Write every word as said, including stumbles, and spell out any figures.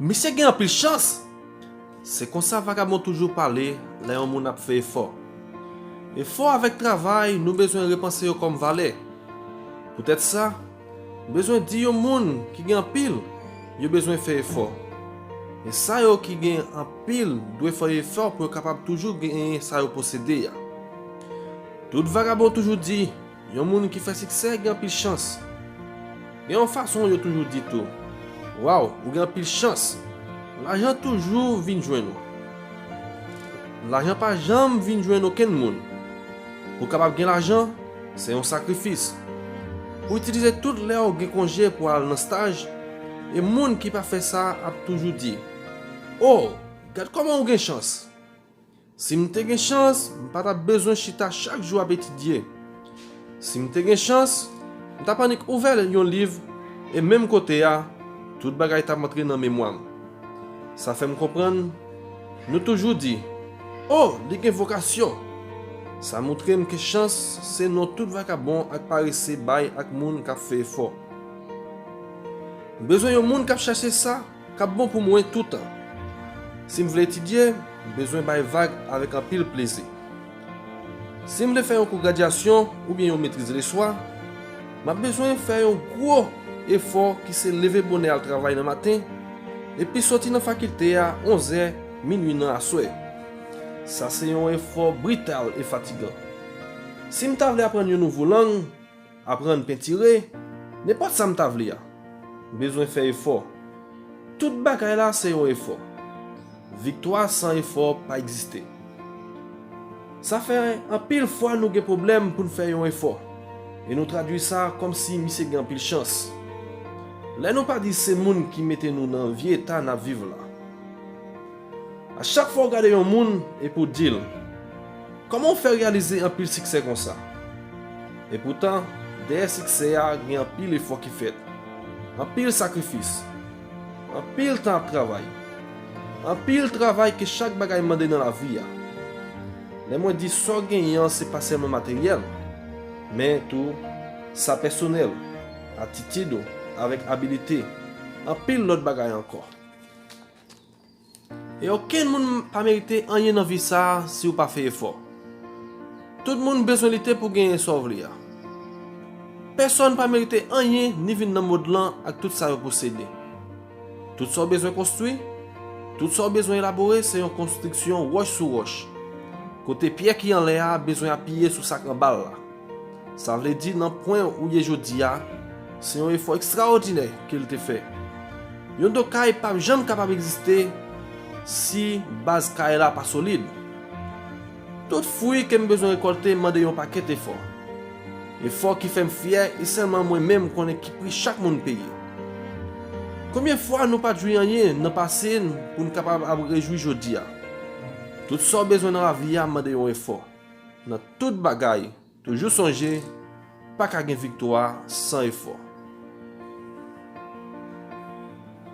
Misye gen anpil chans! Se konsa vagabon toujou pale lè yon moun ap fè efò. Efò avèk travay, nou bezwen repanse yo kòm valè. Poutèt sa, nou bezwen di yon moun ki gen anpil, yo bezwen fè efò. E sa yo ki gen anpil dwe fè efò pou yo kapab toujou genyen sa yo posede a. Tout vagabon toujou di, yon moun ki fè siksè gen anpil chans. Gen yon fason yo toujou di tou, waw, ou gen anpil chans. Lajan toujou vin jwenn ou. Lajan pa janm vin jwenn okenn moun. Pou kapab gen lajan, se yon sakrifis. Ou itilize tout lè ou gen konje pou al nan staj, e moun ki pa fè sa ap toujou di, o, gad kòman ou gen chans! Si m te gen chans, m pa t ap bezwen chita chak jou ap etidye. Si m te gen chans, m t ap annik ouvè yon liv, e menm kote a, tout bagay t ap antre nan memwa m. Sa fè m konprann, nou toujou di, o, li gen vokasyon! Sa montre m ke chans se non tout vagabon ak parese bay ak moun k ap fè efò. M bezwen yon moun k ap chache sa k ap bon pou mwen toutan. Si m vle etidye, m bezwen bay vag avèk anpil plezi. Si m vle fè yon kou gradyasyon oubyen yon metriz leswa, m ap bezwen fè yon gwo efò ki se leve bonè al travay nan maten, epi soti nan fakilte a onzè, minwi nan aswè. Sa se yon efò brital e fatigan. Si m ta vle aprann yon nouvo lang, aprann pentire, nenpòt sa m ta vle a, m bezwen fè efò. Tout bagay la se yon efò. Viktwa san efò pa egziste. Sa fè anpil fwa nou gen pwoblèm pou n fè yon efò, e nou tradui sa kòmsi misye gen anpil chans. Lè nou pa di se moun ki mete nou nan vye eta n ap viv la. A chak fwa w gade yon moun epi w di l, kòman w fè reyalize anpil siksè konsa? Epoutan, dèyè siksè a gen anpil efò ki fèt, anpil sakrifis, anpil tan ap travay, anpil travay ke chak bagay mande nan lavi a. Lè mwen di sa w genyen an se pa sèlman materyèl, men tou sa pèsonèl, atitid ou, avèk abilite, anpil lòt bagay ankò. E okenn moun pa merite anyen nan vi sa a si w pa fè efò. Tout moun bezwen lite pou genyen sa w vle a. Pèsonn pa merite anyen ni vin nan mond lan ak tout sa yo posede. Tout sa w bezwen konstwi, tout sa w bezwen elabore se yon konstriksyon wòch sou wòch, kote pyè ki anlè a bezwen apiye sou sa k anba l la. Sa vle di nan pwen ou ye jodi a, se yon efò ekstraòdinè ke l te fè. Yon do kay p ap janm kapab egziste si baz kay la pa solid. Tout fwi ke m bezwen rekòlte mande yon pakèt efò. Efò ki fè m fyè e sèlman mwen menm konnen ki pri chak moun peye. Konbyen fwa nou pa t jwi anyen nan pase n pou n kapab ap rejwi jodi a? Tout sa w bezwen nan lavi a mande yon efò. Nan tout bagay, toujou sonje, pa ka gen viktwa san efò.